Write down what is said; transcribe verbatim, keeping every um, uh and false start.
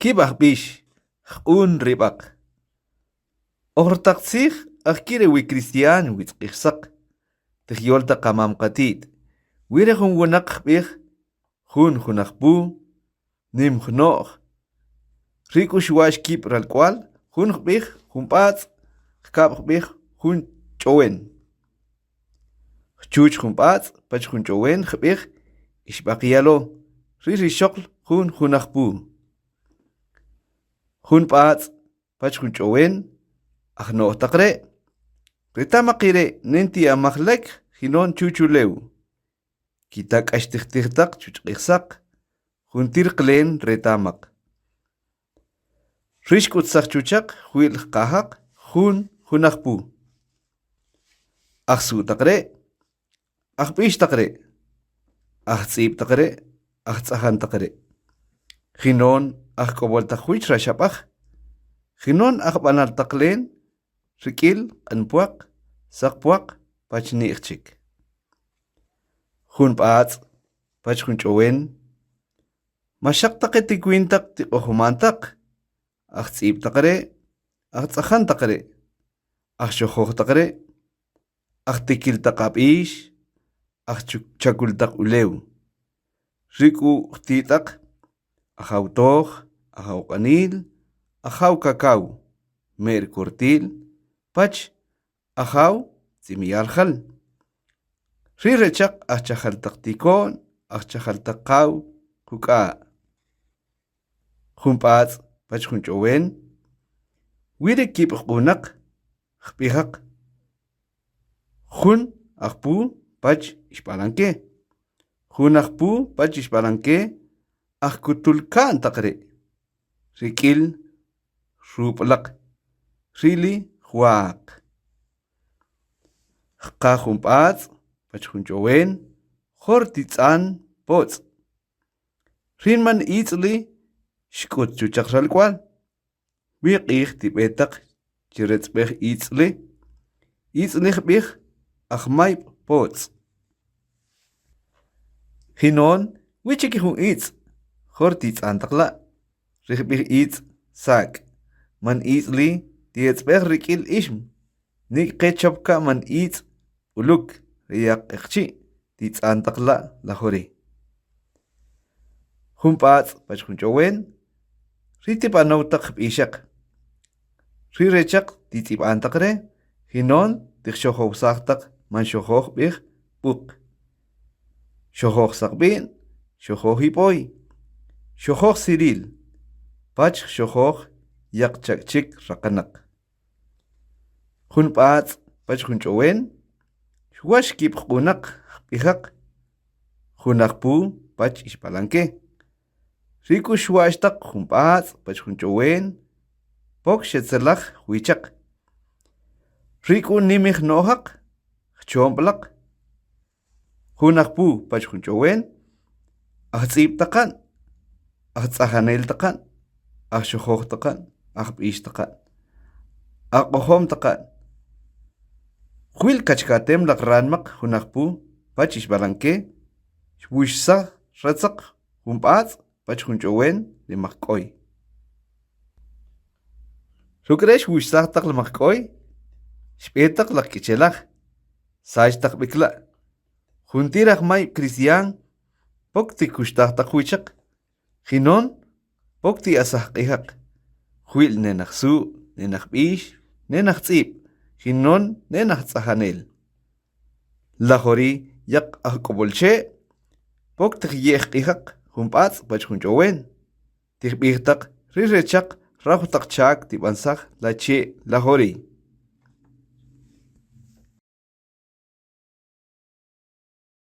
Kib ajb'ix, jq'un rib'aq. Ojrtaq tzij, ajkire wi cristian witz'q'ijsaq, tijyoltaq kamam kati't. Wire jun wunaq jb'ij, jun junajpu, nim jno'j. Ri k'u xwa'x kib' ralk'ual, jun jb'ij, jun b'atz', jkab' jb'ij, jun ch'owen. Jchuch jun b'atz', pach jun ch'owen, jb'ij, ixb'aq yalo, ri ri xokl, jun junajpu. Jun b'atz', pach jun ch'owen, aj no'jtaq re'. Re tamaq ire', nen ti' amaj lek, jinon chuchulew. Kitak'ax tijtijtaq chuchq'ijsaq, jun tir qlen re tamaq. Rix k'u tzaj chuchaq, jwi'l jqajaq, jun junajpu. Aj su'taq re', aj b'ixtaq re', aj tz'ib'taq re', aj tz'ajantaq re'. Jinon aj k'oboltaq juch ra xab'aj. Jinon aj b'analtaq len, rik'il q'an pwaq, saq pwaq, pach ni'j chik. Jun b'atz', pach jun ch'owen. Ma xaqtaqe ti kwintaq ti q'ojomantaq, aj tz'ib'taq re', aj tz'ajantaq re', aj xojojtaq re', aj tikiltaq ab'ix, aj chu-, chakultaq ulew. Ri k'u jti'taq, ajaw toj, ajaw q'anil, ajaw kakaw, mer kortil, pach, ajaw tz'imiyal jal. Ri rechaq, aj chajaltaq tiko'n, aj chajaltaq kaw, juk'a'. Jun b'atz', pach jun ch'owen. Wire kib' jq'unaq, jb'ijaq. Jun ajpu, pach ixb'alanke. Jun ajpu, pach ixb'alanke, aj kutul ka'ntaq re'. Rik'il, rub'laq, rili, jwaq. Jqa jun b'atz', pach jun ch'owen, jor ti tz'an, potz'. Rin man itz'li, xk'ut chuchaq ralk'ual. Wi q'ij ti b'etaq, chi retz'b'ej itz'li. Itz'li jb'ij, aj mayb' potz'. Jinon, wichiki jun itz', jor ti tz'antaq la'. Ri jb'ij itz', sak'. Man itz'li, ti etz'b'ej rik'il ixm. Nik' ke chop ka man itz', uluk, ri yaq' q'eqchi', ti tz'antaq la', lajori. Jun b'atz', pach jun ch'owen, ri ti b'anowtaq jb'ixaq. Ri rechaq, ti tz'ib'antaq re', jinon, ti jxojowsajtaq, man xojoj b'ij, b'uq. Xojoj saqb'in, xojoj ib'oy, xojoj siril, pach xojoj, yaq' chak' chik, raqanaq. Jun b'atz', pach jun ch'owen, xwax kib' jq'unaq, jb'ijaq, jun ajpu, pach ixb'alanke. Ri k'u xwa'xtaq, jun b'atz', pach jun ch'owen, pok xetzelaj, jwichaq. Ri k'u nimij no'jaq, jchomb'laq. Jun ajpu, pach jun ch'owen, aj tz'ib' taqan, aj tz'ajanel taqan, aj xojoj taqan, aj b'ix taqan, aj q'ojom taqan. Jwi'l kachkatem laq ranmaq jun ajpu, pach ixb'alanke, xwuxsaj ratzaq jun b'atz', pach jun ch'owen, li mak k'oy. Ruk' re' xwuxsajtaq li mak k'oy, xb'etaq laq k'ichelaj, sachtaq b'ik la'. Jun ti raj may cristian, pok ti kuxtajtaq wichaq, jinon, pok ti asaj q'ijaq, jwi'l nenaj su', nenaj b'ix, nenaj tz'ib', jinon, nenaj tz'ajanel. Lajori yaq' aj k'obol che', pok ti jye' jq'ijaq, jun b'atz' pach jun ch'owen. Ti jb'ijtaq, ri rechaq, rajwtaq chak ti b'ansaj la che' lajori.